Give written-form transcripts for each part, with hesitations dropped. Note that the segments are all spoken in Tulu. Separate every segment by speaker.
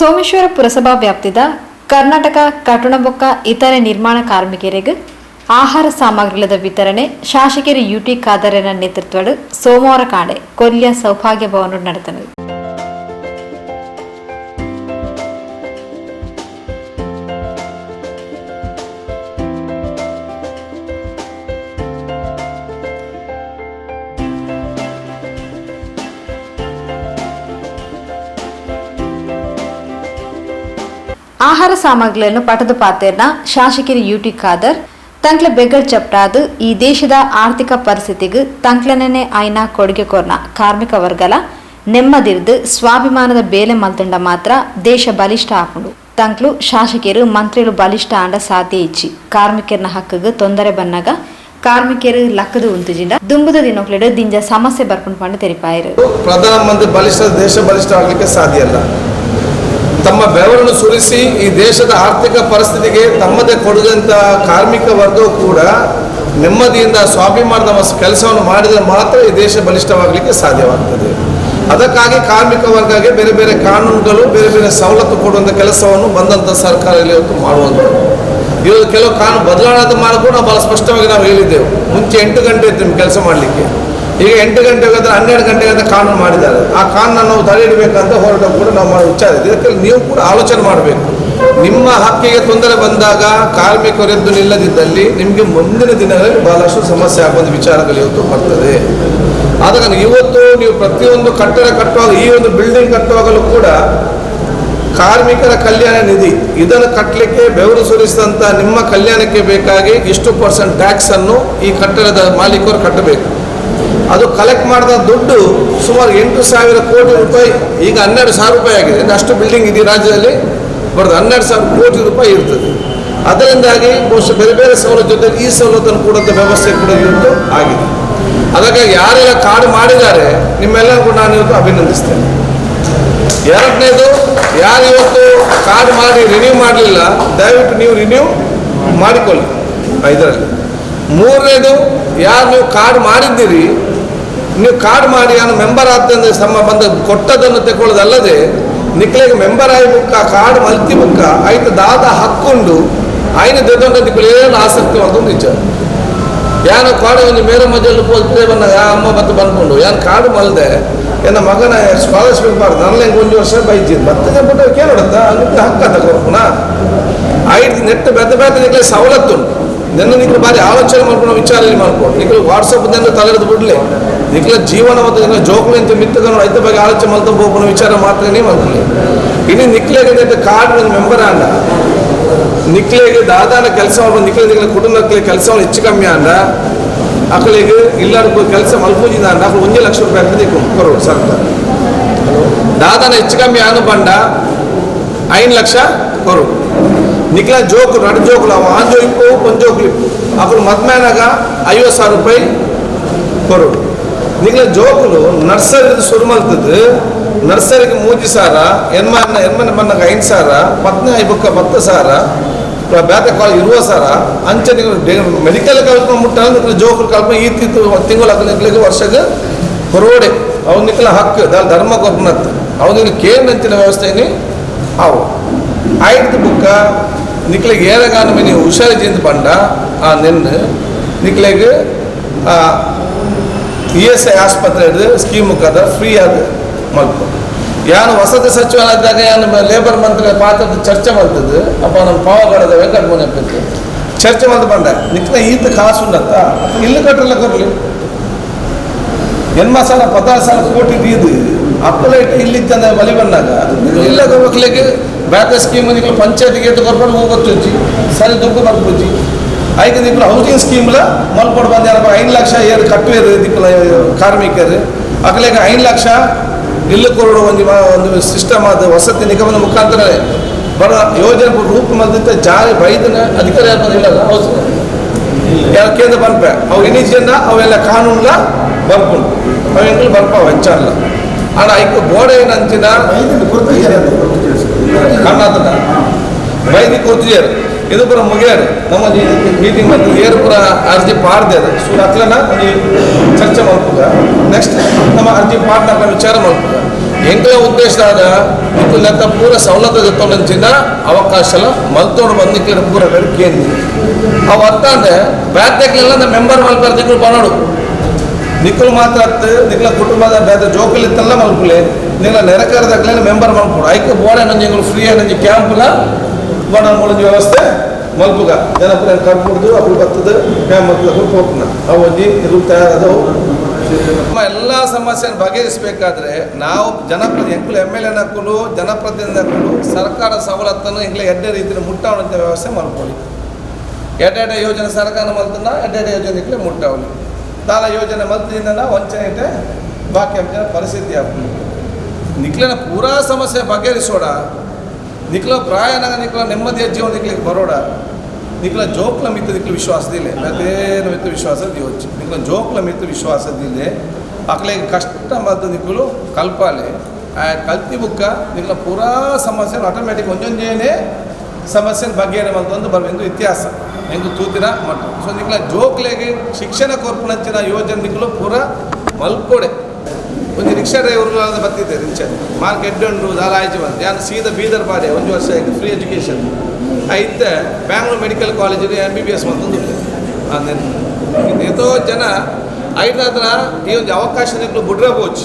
Speaker 1: Someshwara ಪುರಸಭಾ ವ್ಯಾಪ್ತಿದ ಕರ್ನಾಟಕ ಕಟುಣಬೊಕ್ಕ ಇತರೆ ನಿರ್ಮಾಣ ಕಾರ್ಮಿಕರಿಗೆ ಆಹಾರ ಸಾಮಗ್ರಿಗಳ ವಿತರಣೆ ಶಾಸಕರು ಯುಟಿ ಖಾದರ್ನ ನೇತೃತ್ವದ ಸೋಮವಾರ ಕಾಂಡೆ ಕೊಲ್ಯ ಸೌಭಾಗ್ಯ ಭವನ ನಡೆತನು. ಆಹಾರ ಸಾಮಗ್ರಿಗಳನ್ನು ಪಟದು ಪಾತೇರ್ನ ಶಾಸಕರು ಯುಟಿ ಖಾದರ್ ತಂಕ್ಲ ಬೆಗ್ಗಡ್ ಚಪ್ಟಾದು ಈ ದೇಶದ ಆರ್ಥಿಕ ಪರಿಸ್ಥಿತಿಗೆ ತಂಕ್ಲನೇ ಆಯ್ನ ಕೊಡುಗೆ ಕೊರ್ನ ಕಾರ್ಮಿಕ ವರ್ಗಲ ನೆಮ್ಮದಿರ್ದು ಸ್ವಾಭಿಮಾನದ ಬೇಲೆ ಮಲ್ತಂಡ ಮಾತ್ರ ದೇಶ ಬಲಿಷ್ಠ ಆಪುಂಡು. ತಂಕ್ಲು ಶಾಸಕರು ಮಂತ್ರಿಲು ಬಲಿಷ್ಠ ಆಂಡ ಸಾಧ್ಯ ಇಚ್ಚಿ ಕಾರ್ಮಿಕರನ ಹಕ್ಕಗೆ ತೊಂದರೆ ಬನ್ನಾಗ ಕಾರ್ಮಿಕರು ಲಕ್ಕದು ಉಂತುಜಿಂಡ ದುಂಬುದ ದಿನಕ್ಲೆಡು ದಿಂಜ ಸಮಸ್ಯೆ ಬರ್ಪುಂಡು ಪಂಡ ತೆರಿಪಾಯರು.
Speaker 2: ಪ್ರಧಾನಮಂತ್ರಿ ಬಲಿಷ್ಠ ದೇಶ ಬಲಿಷ್ಠ ಆಗಲಿಕ್ಕೆ ಸಾಧ್ಯ ಅಲ್ಲ. ತಮ್ಮ ಬೆವರನ್ನು ಸುರಿಸಿ ಈ ದೇಶದ ಆರ್ಥಿಕ ಪರಿಸ್ಥಿತಿಗೆ ತಮ್ಮದೇ ಕೊಡುಗೆಂತ ಕಾರ್ಮಿಕ ವರ್ಗವು ಕೂಡ ನೆಮ್ಮದಿಯಿಂದ ಸ್ವಾಭಿಮಾನದ ಕೆಲಸವನ್ನು ಮಾಡಿದರೆ ಮಾತ್ರ ಈ ದೇಶ ಬಲಿಷ್ಠವಾಗಲಿಕ್ಕೆ ಸಾಧ್ಯವಾಗ್ತದೆ. ಅದಕ್ಕಾಗಿ ಕಾರ್ಮಿಕ ವರ್ಗಕ್ಕೆ ಬೇರೆ ಬೇರೆ ಕಾನೂನುಗಳು, ಬೇರೆ ಬೇರೆ ಸವಲತ್ತು ಕೊಡುವಂಥ ಕೆಲಸವನ್ನು ಬಂದಂಥ ಸರ್ಕಾರ ಇಲ್ಲಿ ಇವತ್ತು ಮಾಡುವಂಥದ್ದು. ಇವತ್ತು ಕೆಲವು ಕಾನೂನು ಬದಲಾವಣೆ ಮಾಡಿಕೊಂಡು ನಾವು ಭಾಳ ಸ್ಪಷ್ಟವಾಗಿ ನಾವು ಹೇಳಿದ್ದೆವು. ಮುಂಚೆ 8 ಗಂಟೆ ಇತ್ತು ನಿಮ್ಗೆ ಕೆಲಸ ಮಾಡಲಿಕ್ಕೆ, ಈಗ 8 ಗಂಟೆ ಹೋಗಿದ್ರೆ 12 ಗಂಟೆಗೆ ಅಂತ ಕಾನೂನು ಮಾಡಿದ್ದಾರೆ. ಆ ಕಾನೂನನ್ನು ನಾವು ತಡೆ ಹಿಡಬೇಕಂತ ಹೋರಾಟ ಕೂಡ ನಾವು ಮಾಡೋ ವಿಚಾರ ಇದೆ. ಇದಕ್ಕೆ ನೀವು ಕೂಡ ಆಲೋಚನೆ ಮಾಡಬೇಕು. ನಿಮ್ಮ ಹಕ್ಕಿಗೆ ತೊಂದರೆ ಬಂದಾಗ ಕಾರ್ಮಿಕರೆದ್ದು ನಿಲ್ಲದಿದ್ದಲ್ಲಿ ನಿಮಗೆ ಮುಂದಿನ ದಿನಗಳಲ್ಲಿ ಬಹಳಷ್ಟು ಸಮಸ್ಯೆ ಆಗುವಂಥ ವಿಚಾರಗಳು ಇವತ್ತು ಬರ್ತದೆ. ಆದ ಕಾರಣ ಇವತ್ತು ನೀವು ಪ್ರತಿಯೊಂದು ಕಟ್ಟಡ ಕಟ್ಟುವಾಗ, ಈ ಒಂದು ಬಿಲ್ಡಿಂಗ್ ಕಟ್ಟುವಾಗಲೂ ಕೂಡ ಕಾರ್ಮಿಕರ ಕಲ್ಯಾಣ ನಿಧಿ ಇದನ್ನು ಕಟ್ಟಲಿಕ್ಕೆ ಬೆವರು ಸುರಿಸಿದಂಥ ನಿಮ್ಮ ಕಲ್ಯಾಣಕ್ಕೆ ಬೇಕಾಗಿ ಇಷ್ಟು ಪರ್ಸೆಂಟ್ ಟ್ಯಾಕ್ಸನ್ನು ಈ ಕಟ್ಟಡದ ಮಾಲೀಕರು ಕಟ್ಟಬೇಕು. ಅದು ಕಲೆಕ್ಟ್ ಮಾಡಿದ ದುಡ್ಡು ಸುಮಾರು 8,000 ಕೋಟಿ ರೂಪಾಯಿ, ಈಗ 12,000 ರೂಪಾಯಿ ಆಗಿದೆ. ಅಷ್ಟು ಬಿಲ್ಡಿಂಗ್ ಇಡೀ ರಾಜ್ಯದಲ್ಲಿ ಬರೋದು 12,000 ಕೋಟಿ ರೂಪಾಯಿ ಇರ್ತದೆ. ಅದರಿಂದಾಗಿ ಬಹುಶಃ ಬೇರೆ ಬೇರೆ ಸವಲತ್ತು ಜೊತೆ ಈ ಸವಲತ್ತನ್ನು ಕೊಡುವಂಥ ವ್ಯವಸ್ಥೆ ಕೂಡ ಇವತ್ತು ಆಗಿದೆ. ಅದಕ್ಕಾಗಿ ಯಾರೆಲ್ಲ ಕಾರ್ಡ್ ಮಾಡಿದ್ದಾರೆ ನಿಮ್ಮೆಲ್ಲರಿಗೂ ನಾನು ಇವತ್ತು ಅಭಿನಂದಿಸ್ತೇನೆ. ಎರಡನೇದು, ಯಾರು ಇವತ್ತು ಕಾರ್ಡ್ ಮಾಡಿ ರಿನ್ಯೂ ಮಾಡಲಿಲ್ಲ, ದಯವಿಟ್ಟು ನೀವು ರಿನ್ಯೂ ಮಾಡಿಕೊಳ್ಳಿ ಇದರಲ್ಲಿ. ಮೂರನೇದು, ಯಾರು ನೀವು ಕಾರ್ಡ್ ಮಾಡಿದ್ದೀರಿ, ನೀವು ಕಾರ್ಡ್ ಮಾಡಿ ನಾನು ಮೆಂಬರ್ ಆಗ್ತಂದ್ರೆ ಸಮ ಬಂದ ಕೊಟ್ಟದನ್ನು ತಗೊಳ್ಳೋದಲ್ಲದೆ ನಿಕ್ಲೆಗೆ ಮೆಂಬರ್ ಆಗಿ ಬುಕ್ಕ ಕಾರ್ಡ್ ಮಲ್ತಿ ಬುಕ್ಕ ಆಯ್ತು ದಾದ ಹಾಕ್ಕೊಂಡು ಆಯ್ನ ದೊಡ್ಡ ನಿಕ್ಲೆ ಏನು ಆಸಕ್ತಿ ಒಂದು ನಿಜ. ಯಾನು ಕಾರ್ಡ್ ಒಂದು ಮೇರೆ ಮಜಲು ಪೋಲ್ತೇ ಬಂದಾಗ ಅಮ್ಮ ಮತ್ತೆ ಬಂದ್ಕೊಂಡು ಯಾನು ಕಾರ್ಡ್ ಮಲ್ದೆ ಎನ್ನ ಮಗನ ಸ್ಕಾಲರ್ಶಿಪ್ ಬಾರ್ದು ನನ್ನ ಹೆಂಗೆ ಒಂದು ವರ್ಷ ಬೈಜಿದ್ದು ಮತ್ತೆ ಬಿಟ್ಟು ಕೇಳೋಡತ್ತ ನಿಮ್ಗೆ ಹಕ್ಕ ತಗೋಪುನ ಆಯ್ತು ನೆಟ್ ಬೆತ್ತ ಬೆತ್ತ ನಿಕ್ಲೆ ಸವಲತ್ತು ಉಂಟು. ನಿನ್ನ ನಿಕ್ಲು ಬಾರಿ ಆಲೋಚನೆ ಮಾಡ್ಕೊಂಡು ವಿಚಾರ ಮಾಡ್ಕೊಂಡು ನಿಕ್ಲು ವಾಟ್ಸಪ್ ನೆನ್ನ ತಲೆದು ಬಿಡ್ಲಿ ನಿಕ್ಲ ಜೀವನ ಮತ್ತು ನಿನ್ನ ಜೋಕುಲು ಇಂತ ಮಿತ್ತಗನು ರೈತ ಬಗ್ಗೆ ಆಲೋಚನೆ ಮಾಡ್ತಾ ಹೋಗ್ಬೋ ವಿಚಾರ ಮಾತ್ರನೇ ಮಾಡ್ಕೊಳ್ಳಿ. ಇನ್ನು ನಿಕ್ಲೆಗೆ ನೆಟ್ಟ ಕಾರ್ಡ್ ಒಂದು ಮೆಂಬರ್ ಅಂಡ ನಿಕ್ಲೆಗೆ ದಾದಾನ ಕೆಲಸ ಮಾಡ್ಕೊಂಡು ನಿಕ್ಲೆ ನಿಕ್ಲೆ ಕುಟುಂಬಕ್ಕೆ ಕೆಲಸ ಹೆಚ್ಚು ಕಮ್ಮಿ ಅಂಡ ಅಕಳಿಗೆ ಇಲ್ಲರಿಗೂ ಕೆಲಸ ಮಲ್ಪೂಜಿದ ಅಂಡ ಅಕಳು 1 ಲಕ್ಷ ರೂಪಾಯಿ ಆಗ್ತದೆ ಕೊರೋಡು ಸರ್ಕಾರ. ದಾದಾನ ಹೆಚ್ಚು ಕಮ್ಮಿ ಆನು ಬಂಡ 5 ಲಕ್ಷ ಕೊರೋಡು. ನಿಕ್ಲ ಜೋಕು ನಡು ಜೋಕುಲು ಅವ ಆಂಜೋ ಇಪ್ಪು ಪೊಂಜೋಕುಲು ಇಪ್ಪು ಅಕಳು ಮದ್ಮೇನಾಗ 50,000 ರೂಪಾಯಿ ಕೊರೋಡು. ನಿಕ್ಲ ಜೋಕುಲು ನರ್ಸರಿ ಶುರು ಮಲ್ತದ್ದು ನರ್ಸರಿಗೆ 3 ಸಾವಿರ, ಎನ್ಮನ ಎನ್ಮನ ಬನ್ನಾಗ 5 ಸಾವಿರ, ಪತ್ನಿ ಐಬುಕ್ಕ 10 ಸಾವಿರ, ಬೇತೆ ಕಾಲ್ 20 ಸಾವಿರ ಅಂಚೆ ನೀವು ಮೆಡಿಕಲ್ ಕಲ್ಕೊಂಡು ಮುಟ್ಟ ನಿಕ್ಲ ಜೋಕುಲು ಕಲ್ಪ ಈ ತಿಂಗಳು ಅಕಲು ನಿಕ್ಲಿಗೆ ವರ್ಷಕ್ಕೆ ಕೊರೋಡೆ ಅವು ನಿಕ್ಲ ಹಕ್ಕು ಧರ್ಮ ಕೊರ್ಪನತ್ತು ಅವು ನಿಕ್ಲು ಕೇಂದ್ರ ವ್ಯವಸ್ಥೆನಿ ಅವು ಆಯ್ತು ಬುಕ್ಕ ನಿಕ್ಲೆಗೆ ಏರಗಾನ ನೀವು ಹುಷಾರಿ ಜಿಂದ ಬಂಡ ಆ ನೆನ್ನು ನಿಕ್ಲೆಗೆ ESI ಆಸ್ಪತ್ರೆ ಹಿಡಿದು ಸ್ಕೀಮ್ ಮುಖಾಂತರ ಫ್ರೀ ಆದ ಮಲ್ಪು. ಯಾನು ವಸತಿ ಸಚಿವನಾದಾಗ ಯಾನು ಲೇಬರ್ ಮಂತ್ರಿ ಪಾತ್ರದ ಚರ್ಚೆ ಮಾಡ್ತದ್ದು ಅಪ್ಪ ನಮ್ಮ ಪಾವಗಡದ ವೆಂಕಟ ಮುನಿಯಪ್ಪ ಚರ್ಚೆ ಮಾಡ್ದು ಬಂಡ ನಿಕ್ಲ ಈತ ಕಾಸು ಉಂಡತ್ತ ಇಲ್ಲಿ ಕಟ್ಟಲ್ಲ ಕೊರ್ಲಿ ಎನ್ಮ ಸಾವಿರ 16 ಸಾವಿರ ಕೋಟಿ ದೀದು ಅಪ್ಪಲೇಟ್ ಇಲ್ಲಿತ್ತಂದ್ರೆ ಬಲಿ ಬಂದಾಗ ಇಲ್ಲ ಮಕ್ಕಳಿಗೆ ಬ್ಯಾಕ ಸ್ಕೀಮ್ ನಿಕ್ಲು ಪಂಚಾಯತ್ಗೆ ಏತು ಕೊರ್ಕೊಂಡು ಹೋಗೊತ್ತುಜ್ಜಿ ಸರಿ ದುಡ್ಡು ಬರ್ಪುಜ್ಜಿ ಐದು ನಿಕ್ಲು ಹೌಸಿಂಗ್ ಸ್ಕೀಮ್ಲ ಮಲ್ಪೊಡು ಬಂದ ಯಾರಪ್ಪ 5 ಲಕ್ಷ ಏರು ಕಟ್ಟುವೇರು ದಿಕ್ಕಲ ಕಾರ್ಮಿಕರು ಅಕಲೆಗೆ 5 ಲಕ್ಷ ಇಲ್ಲು ಕೊರಡು ಒಂದು ಒಂದು ಸಿಸ್ಟಮ್ ಅದು ವಸತಿ ನಿಗಮದ ಮುಖಾಂತರ ಬರ ಯೋಜನೆ ರೂಪ ಮಲ್ದಿದ್ದ ಜಾರಿ ಬೈದನ ಅಧಿಕಾರಿ ಯಾರು ಇಲ್ಲ ಹೌಸ್ ಯಾರು ಕೇಂದ್ರ ಬನ್ಪೆ ಅವು ಇನಿಜಿಯನ್ನ ಅವೆಲ್ಲ ಕಾನೂನ್ಲ ಬರ್ಪುಂಡು ಅವು ಎಂಕುಲು ಬರ್ಪಾವ ಹೆಚ್ಚಲ್ಲ ಆಡ ಐಕ್ ಬೋರ್ಡ್ ಏನಂಚಿನ ಕಣ್ಣಾತನ ಬೈದಿ ಕೊರ್ತಿಯಾರು ಇದು ಪೂರ ಮುಗಿಯಾರು ನಮ್ಮ ಮೀಟಿಂಗ್ ಬಂದು ಏರು ಪೂರ ಅರ್ಜಿ ಪಾಡ್ದೆ ಅದು ಸೊ ಅಕ್ಲನ ಒಂದು ಚರ್ಚೆ ಮಲ್ಪುಗ ನೆಕ್ಸ್ಟ್ ನಮ್ಮ ಅರ್ಜಿ ಪಾಡ್ನಾಕ ವಿಚಾರ ಮಲ್ಪುಗ. ಎಂಕಲ ಉದ್ದೇಶ ಆದ ನಿಕ್ಕುಲೆತ್ತ ಪೂರ ಸವಲತ್ತು ದೆತ್ತೊಂಚಿನ ಅವಕಾಶಲ ಮಲ್ತೋಡು ಬಂದು ನಿಕ್ಲೆನ ಪೂರ ಬೆಳಕೇಂದು ಅವು ಅರ್ಥಾಂದೆ ಬ್ಯಾತೆಗ್ಲೆಲ್ಲ ನಮ್ಮ ಮೆಂಬರ್ ಮಲ್ಪೆರ್ ನಿಕ್ಕುಲು ಪನೋಡು ನಿಕ್ಕುಲು ಮಾತ್ರ ಅತ್ತು ನಿಕ್ಲ ಕುಟುಂಬದ ಬೇತೆ ಜೋಕುಲು ಇತ್ತಲ್ಲ ಮಲ್ಪುಲೆ ನಿಕ್ಲ ನೆರಕರದಕ್ಲೆ ಮೆಂಬರ್ ಮಲ್ಪುಡು ಐಕ್ ಬೋಡೆ ನಂಜಿ ಎಂಕುಲು ಫ್ರೀ ನಂಜಿ ಕ್ಯಾಂಪ್ಲ ಬೋಡ ಮೂಲಂಜಿ ವ್ಯವಸ್ಥೆ ಮಲ್ಪುಗ ಜನಪುರ ಕರ್ಪುಡ್ದು ಅప్పుడు ಬರ್ತದೆ ಕ್ಯಾಂಪ್ ಮಲ್ಪುಗ ಪೋಪುನ ಅವು ಒಂಜಿ ಇದು ತಯಾರಾದವು. ನಮ್ಮ ಎಲ್ಲ ಸಮಸ್ಯೆಯನ್ನು ಬಗೆಹರಿಸಬೇಕಾದ್ರೆ ನಾವು ಜನಪ್ರತಿ ಎಂಕುಲು ಎಮ್ ಎಲ್ ಎನಕ್ಕುಲು ಜನಪ್ರತಿನಿಧಿಗಳು ಸರ್ಕಾರ ಸವಲತ್ತನ್ನು ಎಂಕ್ಲೆ ಎಡ್ಡೆ ರೀತಿಯಲ್ಲಿ ಮುಟ್ಟಾವಣಂತ ವ್ಯವಸ್ಥೆ ಮಲ್ಪೊಲಿ. ಎಡ್ಡೆಡ್ಡೆ ಯೋಜನೆ ಸರ್ಕಾರ ಮಲ್ತನ ಎಡ್ಡೆಡ್ಡೆ ಯೋಜನೆ ಇಕ್ಲೆ ಮುಟ್ಟಾವಲಿ ದಾಲ ಯೋಜನೆ ಮಲ್ತಿನ ವಂಚನೆ ಇಟ್ಟೆ ಬಾಕಿ ಅಂಶ ಪರಿಸ್ಥಿತಿ ಆಗ್ತದೆ. ನಿಕ್ಲೆನ ಪೂರಾ ಸಮಸ್ಯೆ ಬಗೆಹರಿಸೋಡ ನಿಕ್ಲ ಪ್ರಾಯನಾಗ ನಿಕ್ಲ ನೆಮ್ಮದಿಯ ಜೀವನ ನಿಕ್ಲಿಗೆ ಬರೋಡ ನಿಕ್ಲ ಜೋಕ್ಲ ಮಿತ್ತ ನಿಕ್ಲ ವಿಶ್ವಾಸದಿಲ್ಲ ಮತ್ತೇನು ಮಿತ್ತ ವಿಶ್ವಾಸ ದಿವಚ್ಚು ನಿಕ್ಲ ಜೋಕ್ಲ ಮಿತ್ತ ವಿಶ್ವಾಸದಿಲ್ಲ ಅಕ್ಲೆಗೆ ಕಷ್ಟ ಮತ್ತು ನಿಕ್ಕಲು ಕಲ್ಪಾಲೆ ಆ ಕಲ್ತಿ ಬುಕ್ಕ ನಿಕ್ಲ ಪೂರಾ ಸಮಸ್ಯೆ ಆಟೋಮೆಟಿಕ್ ಒಂಜೊಂಜೇನೆ ಸಮಸ್ಯೆ ಬಗೆಹರಿ ಮಲ್ತೊಂದು ಬರಬೇಕು ಇತಿಹಾಸ ಎಂಕು ತೂತಿನ ಮಟ್ಟ. ಸೊ ನಿಕ್ಲ ಜೋಕ್ಲೆಗೆ ಶಿಕ್ಷಣ ಕೊರ್ಪುನಂಚಿನ ಯೋಜನೆ ನಿಕ್ಲು ಪೂರಾ ಮಲ್ಪೊಡೆ. ಒಂಜಿ ರಿಕ್ಷಾ ಡ್ರೈವರ್ ಬತ್ತಿದ್ದೆ ರಿಕ್ಷಾ ಮಾರ್ಕೆಟ್ ಉಂಡು ದಾಲ ಆಯ್ತು ಬಂದು ಯಾನು ಸೀದಾ ಬೀದರ್ ಬಾಡೆ ಒಂದು ವರ್ಷ ಆಯ್ತು ಫ್ರೀ ಎಜುಕೇಷನ್ ಐತೆ ಬ್ಯಾಂಗ್ಳೂರ್ ಮೆಡಿಕಲ್ ಕಾಲೇಜಲ್ಲಿ MBBS ಮತ್ತೊಂದು ಏತೋ ಜನ ಐದಾದ್ರ ಈ ಒಂದು ಅವಕಾಶ ನಿಕ್ಲು ಬುಡ್ರೆ ಬೋಚ್.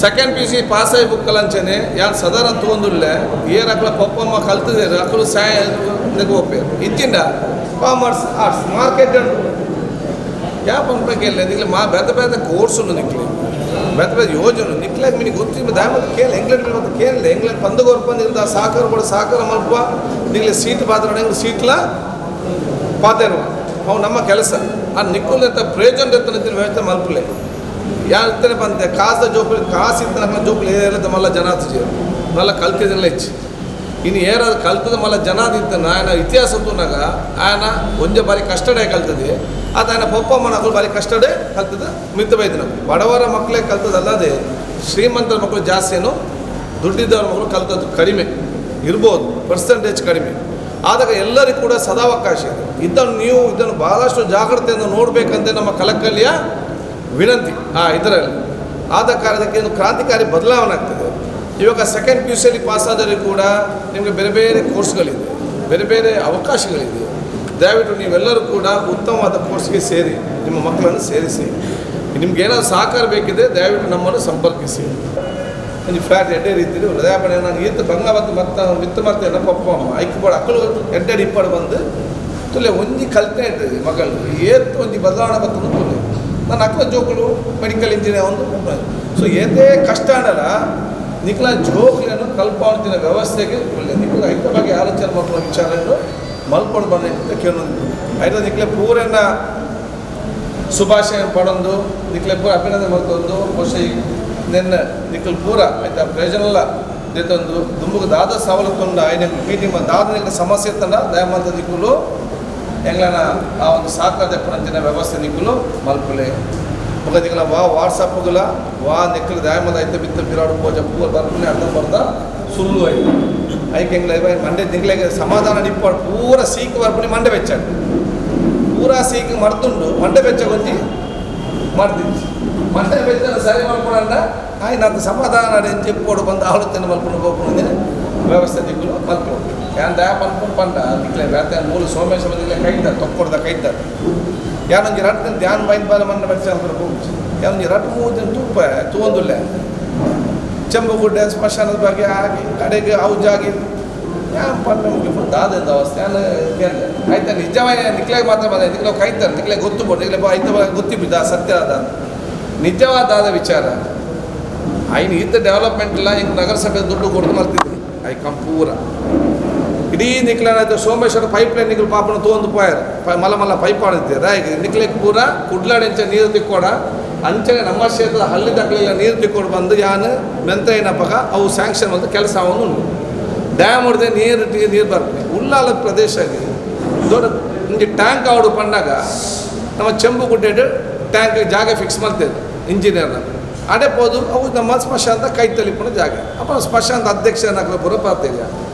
Speaker 2: Second PUC pass ಆಗಿ ಬುಕ್ಕಲಂಚನೆ ಯಾರು ಸದಾರ ತಗೊಂದುಲ್ಲೆ ಏರ್ ಅಕ್ಲ ಪಪ್ಪಮ್ಮ ಕಲ್ತಿದ್ದಾರೆ ಅಕ್ಕಲು ಸಾಯ ಒಪ್ಪೇರು ಇತ್ತಿಂದ commerce arts market ಉಂಟು ಯಾ ಪಂಪಕ್ಕೆ ನಿಕ್ಲೆ ಮಾ ಬೇತೆ ಬೇತೆ ಕೋರ್ಸ್ ಉಂಡು ನಿಕ್ಲೆ ಬೇತೆ ಬೇತೆ ಯೋಜನೆ ನಿಕ್ಲಾಗ ಮಿನಿ ಗೊತ್ತಿ ದಾಯ ಕೇಳಿ ಎಂಗ್ಲೆಂಡ್ ಮತ್ತೆ ಕೇಳಲೆ ಎಂಗ್ಲೆಂಡ್ ಪಂದಗೋರ್ಪ ನಿಲ್ದ ಸಾಕಾರ ಕೂಡ ಸಾಕಾರ ಮಲ್ಪ ನಿಕ್ಲೆ ಸೀಟ್ ಪಾತ್ರ ಸೀಟ್ಲ ಪಾತೇರು ಅವು ನಮ್ಮ ಕೆಲಸ ಆ ನಿಕ್ಕುಲೆತ್ತ ಪ್ರಯೋಜನ ಎತ್ತನ ವ್ಯವಸ್ಥೆ ಮಲ್ಪಲೆ ಯಾರು ಇತ್ತನೆ ಬಂತೆ ಕಾಸ ಜೋಪುಲಿ ಕಾಸು ಇತ್ತನ ಜೋಪುಲಿ ಏರಿದ ಮಲ್ಲ ಜನಾತ ಮಲ್ಲ ಕಲ್ತಿದ್ರಲ್ಲ ಹೆಚ್ಚು ಇನ್ನು ಏರಾದ ಕಲ್ತದ ಮಲ್ಲ ಜನಾದ ಇತ್ತನ ఆయన ಇತಿಹಾಸ ತೂನಾಗ ఆయన ಒಂಜೆ ಬಾರಿ ಕಷ್ಟಡೆ ಕಲ್ತದೆ ಅದು ఆయన ಪೊಪ್ಪಮ್ಮನ ಮಕ್ಕಳು ಬಾರಿ ಕಷ್ಟಡೆ ಕಲ್ತದ ಮಿತ್ತ ಬೈದಿನ ಬಡವರ ಮಕ್ಕಳೇ ಕಲ್ತದಲ್ಲದೆ ಶ್ರೀಮಂತರ ಮಕ್ಕಳು ಜಾಸ್ತಿ ಏನು ದುಡ್ಡಿದ್ದವರ ಮಕ್ಕಳು ಕಲ್ತದ್ದು ಕಡಿಮೆ ಇರ್ಬೋದು, ಪರ್ಸೆಂಟೇಜ್ ಕಡಿಮೆ. ಆದಾಗ ಎಲ್ಲರಿಗೂ ಕೂಡ ಸದಾವಕಾಶ ಇದೆ. ಇದನ್ನು ನೀವು ಇದನ್ನು ಭಾಳಷ್ಟು ಜಾಗ್ರತೆಯಿಂದ ನೋಡಬೇಕಂತ ನಮ್ಮ ಕಲಕಲಿಯ ವಿನಂತಿ. ಇದರಲ್ಲಿ ಆದ ಕಾರಣಕ್ಕೆ ಏನು ಕ್ರಾಂತಿಕಾರಿ ಬದಲಾವಣೆ ಆಗ್ತದೆ. ಇವಾಗ ಸೆಕೆಂಡ್ PUC ಪಾಸಾದರೆ ಕೂಡ ನಿಮಗೆ ಬೇರೆ ಬೇರೆ ಕೋರ್ಸ್ಗಳಿದೆ, ಬೇರೆ ಬೇರೆ ಅವಕಾಶಗಳಿದೆ. ದಯವಿಟ್ಟು ನೀವೆಲ್ಲರೂ ಕೂಡ ಉತ್ತಮವಾದ ಕೋರ್ಸ್ಗೆ ಸೇರಿ ನಿಮ್ಮ ಮಕ್ಕಳನ್ನು ಸೇರಿಸಿ. ನಿಮ್ಗೆ ಏನಾದರೂ ಸಹಕಾರ ಬೇಕಿದೆ ದಯವಿಟ್ಟು ನಮ್ಮನ್ನು ಸಂಪರ್ಕಿಸಿ. ಒಂದು ಫ್ಲಾಟ್ ಎಡ್ಡೆ ರೀತಿಯಲ್ಲಿ ಹೃದಯಪಣೆ ನಾನು ಈತ ಬಂಗ ಮತ್ತು ಮತ್ತೆ ಮಿತ್ತ ಮತ್ತೆ ಎಲ್ಲ ಪಪ್ಪ ಅಮ್ಮ ಐಕ್ಬೋಡು ಅಕ್ಕಳು ಎಡ್ಡೆಡ್ ಇಪ್ಪಡು ಬಂದು ತುಲೆ ಒಂಜಿ ಕಲ್ತೆ ಇರ್ತದೆ ಮಗಳು ಏತ್ ಒಂಜಿ ಬದಲಾವಣೆ ಬರ್ತದೆ ತುಲೆ ನನ್ನ ಅಕ್ಕಲ ಜೋಕುಲು ಮೆಡಿಕಲ್ ಇಂಜಿನಿಯರ್ ಒಂದು. ಸೊ ಏತೇ ಕಷ್ಟ ಅಂಡಲ್ಲ ನಿಕ್ಲ ಜೋಕ್ಲೆಯನ್ನು ಕಲ್ಪಾವಣೆ ವ್ಯವಸ್ಥೆಗೆ ಒಳ್ಳೆ ನಿಕ್ಲ ಐತ ಬಗ್ಗೆ ಆಲೋಚನೆ ಮಾಡ್ಕೊಳ್ಳೋ ವಿಚಾರವನ್ನು ಮಲ್ಕೊಂಡು ಬಂದ ಕೇಳೋದು ಐತ ನಿಕ್ಲೆ ಪೂರನ್ನ ಶುಭಾಶಯ ಪಡೊಂದು ನಿಕ್ಲೆ ಪೂರ ಅಭಿನಂದನೆ ಮಲ್ತೊಂದು ಬಹುಶಃ ನಿನ್ನ ನಿಕ್ಕಲ್ ಪೂರ ಆಯ್ತಾ ಪ್ರಯೋಜನ ದೇತೊಂದು ದುಂಬುಗ ದಾದ ಸವಲತ್ತುಂಡ ಐನ ಮೀಟಿಂಗ್ ದಾದ ನಿಕ್ಲ ಸಮಸ್ಯೆ ಇತ್ತಂಡ ದಯಮಾಂತ ನಿಕ್ಕುಲು ಎಂಗ್ಲನ ಆ ಒಂದು ಸಹಕಾರ ದೆಪ್ಪನಂಚಿನ ವ್ಯವಸ್ಥೆ ನಿಕ್ಕುಲು ಮಲ್ಪುಲೆ ಬೊಕ ನಿಕ್ಲ ವಾ ವಾಟ್ಸಪ್ಗುಲ ವಾ ನಿಕ್ಕಲು ದಯಮದ ಐತ ಬಿತ್ತ ಪಿರಾಡು ಪೋಜ ಪೂರ ಬರ್ಪುನೆ ಅರ್ಧ ಬರ್ದ ಸುಳ್ಳು ಆಯ್ತು ಐಕೆ ಎಂಗ್ಲ ಮಂಡೆ ನಿಕ್ಲೆಗೆ ಸಮಾಧಾನ ನಿಪ್ಪಾಡು ಪೂರ ಸೀಕ್ ಬರ್ಪುನಿ ಮಂಡೆ ಬೆಚ್ಚಾಡು ಪೂರಾ ಸೀಕ್ ಮರ್ತುಂಡು ಮಂಡೆ ಬೆಚ್ಚ ಕೊಂಚಿ ಮಾಡ್ತಿದ್ವಿ ಮಂಡೆ ಬೆಚ್ಚನ ಸರಿ ಮಾಡ್ಕೊಳಂಡ ಆಯ್ತು ಅದು ಸಮಾಧಾನ ಏನು చెప్పుకోడు ಬಂದು ಆಲೋಚನೆ ಮಲ್ಕೊಂಡು ಹೋಗ್ಕೊಂಡು ವ್ಯವಸ್ಥೆ ದಿಕ್ಕುಲು ಮಲ್ಕೊಂಡು ಯಾನ್ ದಯಾ ಪನ್ಕೊಂಡು ಪಂಡ ದಿಕ್ಲೆ ಬೇತೆ ಮೂಲ ಸೋಮೇಶ ದಿಕ್ಲೆ ಕೈತಾರೆ ತೊಕ್ಕೊಡ್ದ ಕೈತಾರೆ ಯಾನೊಂಜಿ ರಟ್ಟು ಧ್ಯಾನ ಬೈನ್ ಬಾಲ ಮಣ್ಣ ಬೆಚ್ಚ ಹೋಗಿ ಯಾನೊಂಜಿ ರಟ್ಟು ಮೂರು ತೂಪ ತೂವೊಂದುಲ್ಲೆ ಚೆಂಬುಗುಡ್ಡೆ ಸ್ಮಶಾನದ ಬಗ್ಗೆ ಆಗಿ ಕಡೆಗೆ ಔಜಾಗಿ ಯಾನ್ ಪಂಡ ಮುಗಿ ದಾದ ಅವಸ್ಥೆ ಯಾನ್ ಕೇಳಿದೆ ಆಯ್ತಾ ನಿಜವಾಗಿ ನಿಕ್ಲೆಗೆ ಮಾತ್ರ ಬಂದ ನಿಕ್ಲೆ ಕೈತಾರೆ ನಿಕ್ಲೆ ಗೊತ್ತು ಬೋಡು ನಿಕ್ಲೆ ಆಯ್ತು ಗೊತ್ತಿದ್ದ ಸತ್ಯ ಅದ ನಿಜವಾದ ವಿಚಾರ ಐನು ಇದ್ದ ಡೆವಲಪ್ಮೆಂಟ್ ಇಲ್ಲ ಹಿಂಗೆ ನಗರಸಭೆ ದುಡ್ಡು ಕೊಡ್ದು ಮರ್ತಿದ್ರಿ I ಕಂಪೂರ ಇಡೀ ನಿಕ್ಲ ಸೋಮೇಶ್ವರ ಪೈಪ್ ಲೈನ್ ನಿಕ್ಲು ಪಾಪನ ತೋಂದು ಪೋಯಾರ ಮಲ್ಲ ಮಲ್ಲ ಪೈಪ್ ಆಡಿದ್ದೀರ ಈಗ ನಿಕ್ಲೆಗ್ ಪೂರ ಕುಡ್ಲಾಡೆಂಚ ನೀರು ತಿಕ್ಕೋಡ ಅಂಚನೆ ನಮ್ಮ ಕ್ಷೇತ್ರದ ಹಳ್ಳಿ ತಕ್ಕಲೆಲ್ಲ ನೀರು ತಿಕ್ಕೋಡು ಬಂದು ಯಾನು ಮೆಂತ ಏನಪ್ಪಗ ಅವು ಸ್ಯಾಂಕ್ಷನ್ ಬಂದು ಕೆಲಸ ಅವನು ಉಂಟು ಡ್ಯಾಮ್ ಹೊಡೆದೆ ನೀರು ನೀರು ಬರ್ತದೆ ಉಲ್ಲಾಲ ಪ್ರದೇಶಕ್ಕೆ ದೊಡ್ಡ ಒಂಜಿ ಟ್ಯಾಂಕ್ ಆವಡು ಪಂಡಾಗ ನಮ್ಮ ಚೆಂಬುಗುಡ್ಡೆ ಟ್ಯಾಂಕ್ ಜಾಗ ಫಿಕ್ಸ್ ಮಾಡ್ತೇವೆ ಇಂಜಿನಿಯರ್ನ ಅಡೆ ಪೋದು ಅವು ನಮ್ಮ ಸ್ಮಶಾನದ ಕೈ ತಲಿಪುನ ಜಾಗ ಅಪ್ಪ ಸ್ಮಶಾನದ ಅಧ್ಯಕ್ಷರನ್ನ ಪೂರ ಪಾತೇವೆ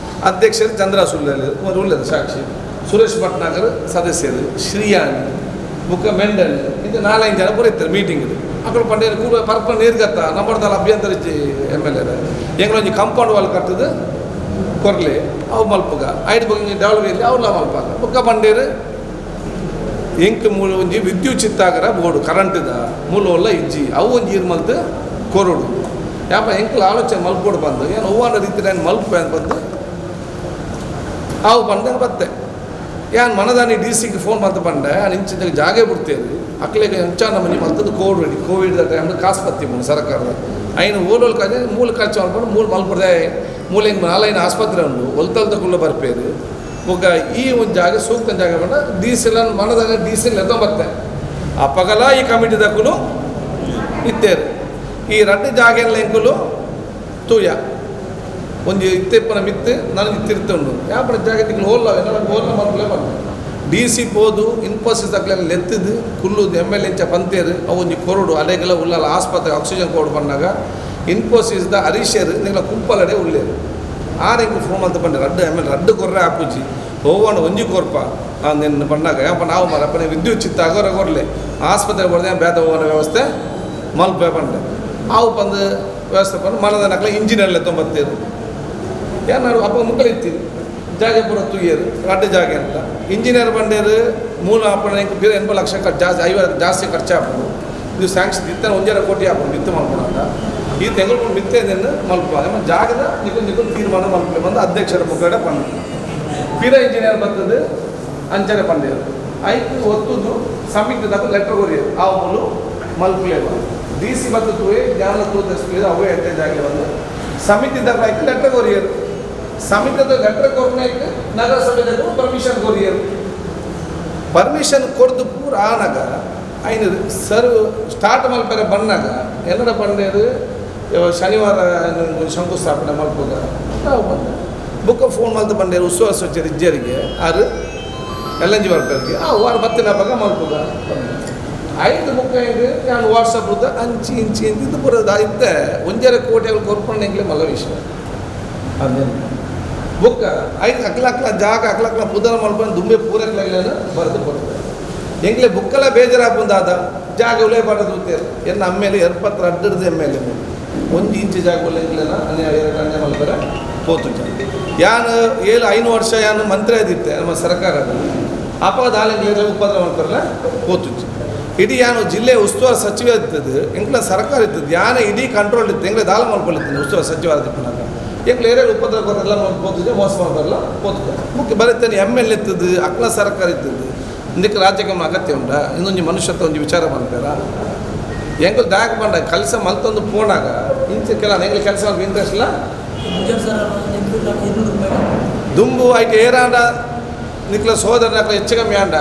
Speaker 2: ಅಧ್ಯಕ್ಷರು ಚಂದ್ರ ಸುಳ್ಳೆಲ್ ಉಳ್ಳದು ಸಾಕ್ಷಿ ಸುರೇಶ್ ಭಟ್ನಾಗರ್ ಸದಸ್ಯರು ಶ್ರೀಯಾನ್ ಬುಕ್ಕ ಮೆಂಡಲ್ ಇದು ನಾಲ್ಕೈದು ಜನ ಪೂರ ಇರ್ತಾರೆ ಮೀಟಿಂಗ್. ಅಕುಲು ಪಂಡೇರು ಕೂಲ ಪರ್ಪ ನೀರು ಗತ್ತ ನಂಬರ್ದಾಲ ಅಭ್ಯಂತರ ಇಜ್ಜಿ M L A ಎಂಗ್ಲೊಂಜಿ compound wall ಕಟ್ಟದು ಕೊರ್ಲಿ ಅವು ಮಲ್ಪುಗ ಐದು ಬಗ್ಗೆ ಡೆವಲಪ್ ಇರಲಿ ಅವ್ಲ ಮಲ್ಪಾಗ ಬೊಕ್ಕ ಪಂಡೇರು ಎಂಕ್ ಮೂಲ ಒಂಜಿ ವಿದ್ಯುತ್ ಚಿತ್ತಾಗರ ಬೋರ್ಡು ಕರೆಂಟ್ದ ಮೂಲ ಒಲ್ಲ ಇಜ್ಜಿ ಅವು ಒಂಜಿ ಇರ್ ಮಲ್ತು ಕೊರಡು ಯಾಪ ಎಂಕ್ಲ ಆಲೋಚನೆ ಮಲ್ಪೋಡು ಬಂದು ಏನು ಹೂವನ ರೀತಿ ನಾನು ಮಲ್ಪೆ ಅಂತ ಬಂದು ಅವು ಬಂದಂಗೆ ಬತ್ತೆ ಯಾನ್ ಮನದಾನಿ ಡಿ ಸಿಗೆ ಫೋನ್ ಮಲ್ತು ಪಂಡೆ ಆ ಇಂಚಿನ ಜಾಗೆ ಬಿಡ್ತೇವೆ ಅಕ್ಲೆಗೆ ಅಂಚಾನ ಮನಿ ಮಲ್ತದ್ದು Covid Covid time ಕಾಸು ಪತ್ತಿ ಮೂನು ಸರ್ಕಾರದ ಐನು ಓಲೋಲ್ ಕಾಜೆ ಮೂಲ ಖರ್ಚು ಮಾಡ್ಕೊಂಡು ಮೂಲ ಮಲ್ಪಡ್ದೆ ಮೂಲ ಹಿಂಗೆ ನಾಲೈನ ಆಸ್ಪತ್ರೆ ಉಂಡು ಒಲ್ತಲ್ದ ಕುಲ್ಲ ಬರ್ಪೇರು ಬೊಕ್ಕ ಈ ಒಂದು ಜಾಗ ಸೂಕ್ತ ಜಾಗ ಬಂಡ ಡೀಸೆಲ್ ಮನದಾಗ ಡೀಸೆಲ್ ಎತ್ತೊ ಬತ್ತೆ ಅಪ್ಪಗಲ ಈ ಕಮಿಟಿ ದಕ್ಕುಲು ಇತ್ತೇರು ಈ ರಡ್ಡು ಜಾಗ ಎಲ್ಲ ಎಂಕುಲು ತೂಯ ಒಂಜಿ ಇತ್ತೆಪ್ಪನ ಮಿತ್ತು ನನಗೆ ತಿರ್ತುಂಡು ಯಾಪನ ಜಾಗ ತಿಂಗಳು ಹೋಲ್ಲ ನನಗೆ ಹೋಲ್ಲ ಮಲ್ಪಲೆ ಬಂದೆ ಡಿ ಸಿ ಪೋದು ಇನ್ಫೋಸಿಸ್ ಅಕ್ಲೆಲ್ಲ ಲೆತ್ತದು ಕುಲ್ಲುದು M L ಎಂಚ ಪಂತೇರು ಅವು ಒಂಜಿ ಕೊರಡು ಅಲೆಗೆಲ್ಲ ಉಳ್ಳಾಲ ಆಸ್ಪತ್ರೆ ಆಕ್ಸಿಜನ್ ಕೊಡು ಬಂದಾಗ ಇನ್ಫೋಸಿಸ್ದ ಹರೀಶರು ನಿಂಗಳ ಕುಂಪಲಡೆ ಉಳ್ಳೇರು ಆರ್ ಎಂಕ್ ಫೋನ್ ಮಲ್ತ ಪಂಡೆ ರಡ್ಡು ಎಮ್ ಎಲ್ ರಡ್ಡು ಕೊರ್ರೆ ಆಪುಜಿ ಹೋವಣ ಒಂಜಿ ಕೊರ್ಪ ನಿನ್ನ ಪಂಡಾಗ ಯಾಪ ನಾವು ಮರ ಪಂಡೆ ವಿದ್ಯುತ್ ಚಿತ್ತ ಆಗೋರ ಕೊರ್ಲೆ ಆಸ್ಪತ್ರೆ ಕೊಡದೆ ಬೇದ ಹೋಗೋಣ ವ್ಯವಸ್ಥೆ ಮಲ್ಪೆ ಪಂಡೆ ಆವು ಪಂದು ವ್ಯವಸ್ಥೆ ಪಂಡು ಮನದ ನಕಲ ಇಂಜಿನಿಯರ್ಲೆ ತೊಂಬತ್ತೇರು ಏನಾರು ಅಪ್ಪ ಮುಕ್ಕಳು ಇತ್ತಿರು ಜಾಗೆ ಪೂರ ತುಯ್ಯರು ರಡ್ಡು ಜಾಗೆ ಅಂತ ಇಂಜಿನಿಯರ್ ಬಂಡೇರು ಮೂಲ ಅಪ್ಪಣ ಬೇರೆ 80 ಲಕ್ಷ ಖರ್ಚು ಜಾಸ್ತಿ 50 ಜಾಸ್ತಿ ಖರ್ಚು ಆಪುಂಡು ಇದು ಸ್ಯಾಂಕ್ಷನ್ ಇತ್ತನ 1.5 ಕೋಟಿ ಆಪುಂಡು ಮಿತ್ತು ಮಲ್ಪುಣಂತ ಈ ತೆಂಗುಳು ಮಿತ್ತೆ ಮಲ್ಪ ನಮ್ಮ ಜಾಗದ ನಿಕುಲ್ ನಿಕುಲ್ ತೀರ್ಮಾನ ಮಲ್ಪಲೆ ಬಂದು ಅಧ್ಯಕ್ಷರ ಮುಖಗಡೆ ಪಂಡ ಪಿರ ಇಂಜಿನಿಯರ್ ಬರ್ತದೆ ಅಂಚನೆ ಪಂಡೇರು ಐಕು ಒತ್ತುದು ಸಮಿತಿ ದಾಕು ಲೆಟರ್ ಕೊರಿಯರು ಆ ಮೂಲು ಮಲ್ಪಲೆ ಡಿ ಸಿ ಬತ್ತು ತೂಯೆ ಜ್ಞಾನ ತೂತಸ್ತು ಅವೇ ಎತ್ತೆ ಜಾಗ ಬಂದು ಸಮಿತಿ ದಾಕು ಐಕು ಲೆಟರ್ ಕೊರಿಯರು ಸಮಿತಿದ ಲೆಟರ್ ಕೊರ್ನಾಯ್ತು ನಗರಸಭೆದಕ್ಕೂ ಪರ್ಮಿಷನ್ ಕೊರಿಯರು ಪರ್ಮಿಷನ್ ಕೊರ್ದು ಪೂರ ಆನಾಗ ಐನು ಸರ್ ಸ್ಟಾರ್ಟ್ ಮಲ್ಪೆರೆ ಬನ್ನಾಗ ಎಲ್ಲರ ಬಂಡೇರು ಶನಿವಾರ ಶಂಕುಸ್ಥಾಪನೆ ಮಲ್ಪುಗ ನಾವು ಬಂದೆ ಬುಕ್ಕ ಫೋನ್ ಮಲ್ತು ಬಂಡೇರು ಉತ್ಸವ ಸಚಿವರು ಇಜ್ಜರಿಗೆ ಆರು ಎಲ್ಲಂಜಿ ಬರ್ಪೇರಿಗೆ ಆ ವಾರ ಬತ್ತಿನ ಹಬ್ಬಗ ಮಲ್ಪುಗ ಐದು ಮುಖ ಹೆಂಗೆ ನಾನು ವಾಟ್ಸಪ್ ಅಂಚಿ ಇಂಚಿ ಇಂತಿದ್ದು ಪೂರ ಇತ್ತೆ 1.5 ಕೋಟಿ ಕೊರ್ಪಣೆ ಎಂಗ್ಲೆ ಮಲ್ಲ ವಿಷಯ ಅದೇನು ಬುಕ್ಕ ಐದು ಅಕ್ಲ ಅಕ್ಲ ಜಾಗ ಅಕ್ಲ ಅಕ್ಲ ಪುದರ ಮಲ್ಪನ ದುಂಬೆ ಪೂರಕ್ಲಾಗ್ಲೇನು ಬರೆದು ಕೊಡ್ತಾರೆ ಎಂಗ್ಲೆ ಬುಕ್ಕೆಲ್ಲ ಬೇಜಾರಾಪುಂದಾದ ಜಾಗ ಉಲೇ ಬಾಡದು ಉತ್ತೇರು ಎನ್ನ ಅಮ್ಮೇಲೆ ಎರ್ಪತ್ರ ಅಡ್ಡಡ್ದು ಎಮ್ಮೇಲೆ 1 ಇಂಚು ಜಾಗ ಉಲ್ಲ ಎಂಗ್ಲೇನ ಅನ್ಯಾಯ ಅನ್ಯಾಯ ಮಲ್ಪರೆ ಪೋತು ಯಾನು 7 5 ವರ್ಷ ಯಾನು ಮಂತ್ರಿ ಆದಿತ್ತೆ ನಮ್ಮ ಸರ್ಕಾರ ಅಪದ ಹಾಲೆಂಗ್ಲೇರ ಉಪದ್ರ ಮಾಡ್ತಾರಲ್ಲ ಪೋತುಚ್ಚು ಇಡೀ ಯಾನು ಜಿಲ್ಲೆ ಉಸ್ತುವಾರಿ ಸಚಿವ ಇರ್ತದೆ ಎಂಗ್ಲ ಸರ್ಕಾರ ಇರ್ತದೆ ಯಾನ ಇಡೀ ಕಂಟ್ರೋಲ್ ಇತ್ತು ಎಂಗ್ಲೆ ದಾಲ ಮಲ್ಕೊಳ್ಳಿದ್ದೀನಿ ಉಸ್ತುವಾರಿ ಸಚಿವ ಆದಿಪ್ಪನಾಗ ಎಂಗ್ಲ ಏರಿಯಾಗ ಉಪದ್ರ ಕೊರಲ್ಲ ಪೋತಿದ್ದೆ ಮೋಸ ಮಾಡ್ಬಾರಲ್ಲ ಪೋತುತ್ತೆ ಮುಖ್ಯ ಬರೀತಾನೆ ಎಮ್ ಎಲ್ ಇರ್ತದೆ ಅಕ್ಲ ಸರ್ಕಾರ ಇರ್ತದೆ ಇದಕ್ಕೆ ರಾಜ್ಯಕ್ಕೆ ಅಗತ್ಯ ಉಂಡ ಇನ್ನೊಂದು ಮನುಷ್ಯತ್ವ ಒಂಜಿ ವಿಚಾರ ಮಾಡ್ತಾರ ಎಂಗುಲ್ ದಾಕ ಬಂಡ ಕೆಲಸ ಮಲ್ತೊಂದು ಪೋಣಾಗ ಇಂಚ ಕೆಲ ಎಂಗ್ಲ ಕೆಲಸ ಇಂಟ್ರೆಸ್ಟ್ ಇಲ್ಲ ದುಂಬು ಐಟ್ ಏರಾಂಡ ನಿಕ್ಲ ಸೋದರನ ಹೆಚ್ಚು ಕಮ್ಮಿ ಆಂಡ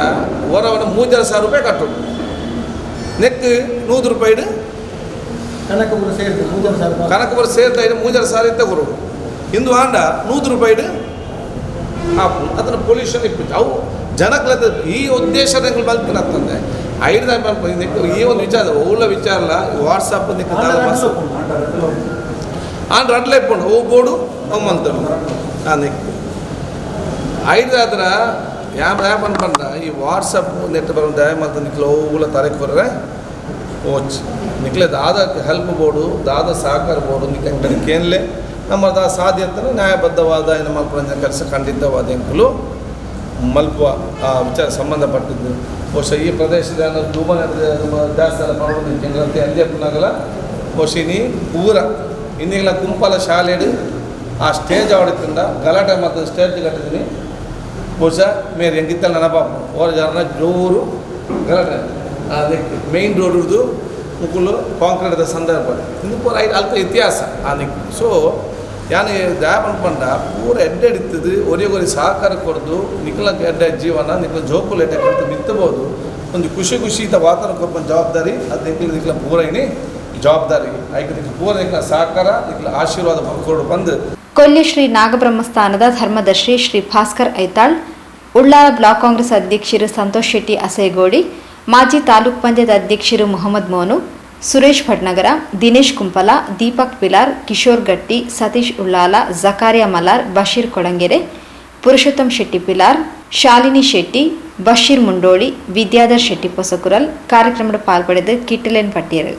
Speaker 2: ಹೊರವನ 3,500 ರೂಪಾಯಿ ಕಟ್ಟು ನೆಕ್ 100 ರೂಪಾಯಿ
Speaker 3: ಕನಕಪುರ ಸೇರಿತು 3,500
Speaker 2: ಕನಕಪುರ ಸೇರ್ತಾ ಇದ್ದು 3,500 ಇತ್ತ ಗುರು ಇಂದು ಆಂಡ 100 ರೂಪಾಯಿ ಆಪು ಅದನ್ನು ಪೊಲ್ಯೂಷನ್ ಇಪ್ಪಿತ್ತು ಅವು ಜನಕ್ಲ ಈ ಉದ್ದೇಶ ಮಲ್ಪಿನ ಅಂತಂದೆ ಐದು ಈ ಒಂದು ವಿಚಾರ ಓಲ ವಿಚಾರ ಅಲ್ಲ ವಾಟ್ಸಪ್ ಆಂಡ್ ರಡ್ಲೆ ಇಪ್ಪುಂಡು ಅವು ಬೋಡು ಅವು ಮಂತಡು ನೆಕ್ ಐದು ಆದ್ರ ಯಾಪ ಯಾಪ ಪಂಡ ಈ ವಾಟ್ಸಪ್ ನೆಟ್ ಬರೋ ದಯ ಮಲ್ತ ನಿಕ್ಲ ಓಲ ತರಕ್ಕೆ ಬರ್ರೆ ಓಚ್ ನಿಕ್ಲೆ ದಾದ ಹೆಲ್ಪ್ ಬೋರ್ಡು ದಾದ ಸಹಕಾರ ಬೋರ್ಡು ನಿಕ್ಲೆ ಕೇನ್ಲೆ ನಮ್ಮ ದಾ ಸಾಧ್ಯತೆನ ನ್ಯಾಯಬದ್ಧವಾದ ಏನು ಮಲ್ಪುನ ಕೆಲಸ ಖಂಡಿತವಾದ ಎಂಕುಲು ಮಲ್ಪ ಆ ವಿಚಾರ ಸಂಬಂಧಪಟ್ಟಿದ್ದು ಬಹುಶಃ ಈ ಪ್ರದೇಶದ ಧೂಮ ಜಾಸ್ತಿ ಎಲ್ಲ ಮಾಡೋದು ಎಂಗ್ಲಂತೆ ಅಂಜಪ್ಪನಾಗಲ ಬಹುಶಃ ಇನಿ ಪೂರ ಇನ್ನೀಗಲ ಕುಂಪಲ ಶಾಲೆಡು ಆ ಸ್ಟೇಜ್ ಆಡಿತ್ತಿಂದ ಗಲಾಟೆ ಮತ್ತು ಸ್ಟೇಜ್ ಕಟ್ಟಿದ್ದೀನಿ ಬಹುಶಃ ಮೇರೆ ಹೆಂಗಿತ್ತಲ್ಲ ನೆನಪಾಪ ಓರ ಜನ ಜೋರು ಗಲಾಟೆ ಅದಕ್ಕೆ ಮೇಯ್ನ್ ರೋಡ್ ಹಿಡಿದು ಮುಕುಲು ಕಾಂಕ್ರೀಟ್ದ ಸಂದರ್ಭ ಇಂದು ಪೂರ ಅಲ್ತ ಇತಿಹಾಸ ಆ ನಿಕ್ ಸೊ ಯಾನ್ ದಾಯ ಪನ್ಪಂಡ ಪೂರ ಎಡ್ಡೆ ಇತ್ತದು ಒರಿ ಒರಿ ಸಹಕಾರ ಕೊರ್ದು ನಿಕ್ಲ ಎಡ್ಡೆ ಜೀವನ ನಿಕ್ಲ ಜೋಕುಲು ಎಡ್ಡೆ ಕೊರ್ದು ಬಿತ್ತಬಹುದು ಒಂದು ಖುಷಿ ಖುಷಿ ಇದ್ದ ವಾತಾವರಣ ಕೊರ್ಪನ ಜವಾಬ್ದಾರಿ ಅದು ನಿಕ್ಲ ನಿಕ್ಲ ಪೂರ ಇನಿ ಜವಾಬ್ದಾರಿ ಐಕ್ ನಿಕ್ಲ ಪೂರ ನಿಕ್ಲ ಸಹಕಾರ ನಿಕ್ಲ ಆಶೀರ್ವಾದ ಕೊಡು ಬಂದು
Speaker 1: ಕೊಲ್ಲಿ ಶ್ರೀ ನಾಗಬ್ರಹ್ಮಸ್ಥಾನದ ಧರ್ಮದರ್ಶಿ ಶ್ರೀ ಭಾಸ್ಕರ್ ಐತಾಳ್, ಉಳ್ಳಾಲ ಬ್ಲಾಕ್ ಕಾಂಗ್ರೆಸ್ ಅಧ್ಯಕ್ಷರು ಸಂತೋಷ್ ಶೆಟ್ಟಿ ಅಸೇಗೋಡಿ, ಮಾಜಿ ತಾಲೂಕ್ ಪಂಚಾಯತ್ ಅಧ್ಯಕ್ಷರು ಮೊಹಮ್ಮದ್ ಮೋನು, ಸುರೇಶ್ ಭಟ್ನಗರ, ದಿನೇಶ್ ಕುಂಪಲ, ದೀಪಕ್ ಪಿಲಾರ್, ಕಿಶೋರ್ ಗಟ್ಟಿ, ಸತೀಶ್ ಉಳ್ಳಾಲ, ಜಕಾರಿಯಾ ಮಲಾರ್, ಬಶೀರ್ ಕೊಡಂಗೆರೆ, ಪುರುಷೋತ್ತಮ್ ಶೆಟ್ಟಿ ಪಿಲಾರ್, ಶಾಲಿನಿ ಶೆಟ್ಟಿ, ಬಶೀರ್ ಮುಂಡೋಳಿ, ವಿದ್ಯಾಧರ್ ಶೆಟ್ಟಿ ಪೊಸಕುರಲ್ ಕಾರ್ಯಕ್ರಮದ ಪಾಲ್ಪಡೆದು ಕಿಟ್ಟಲೆನ್ ಪಟ್ಟಿಯರು.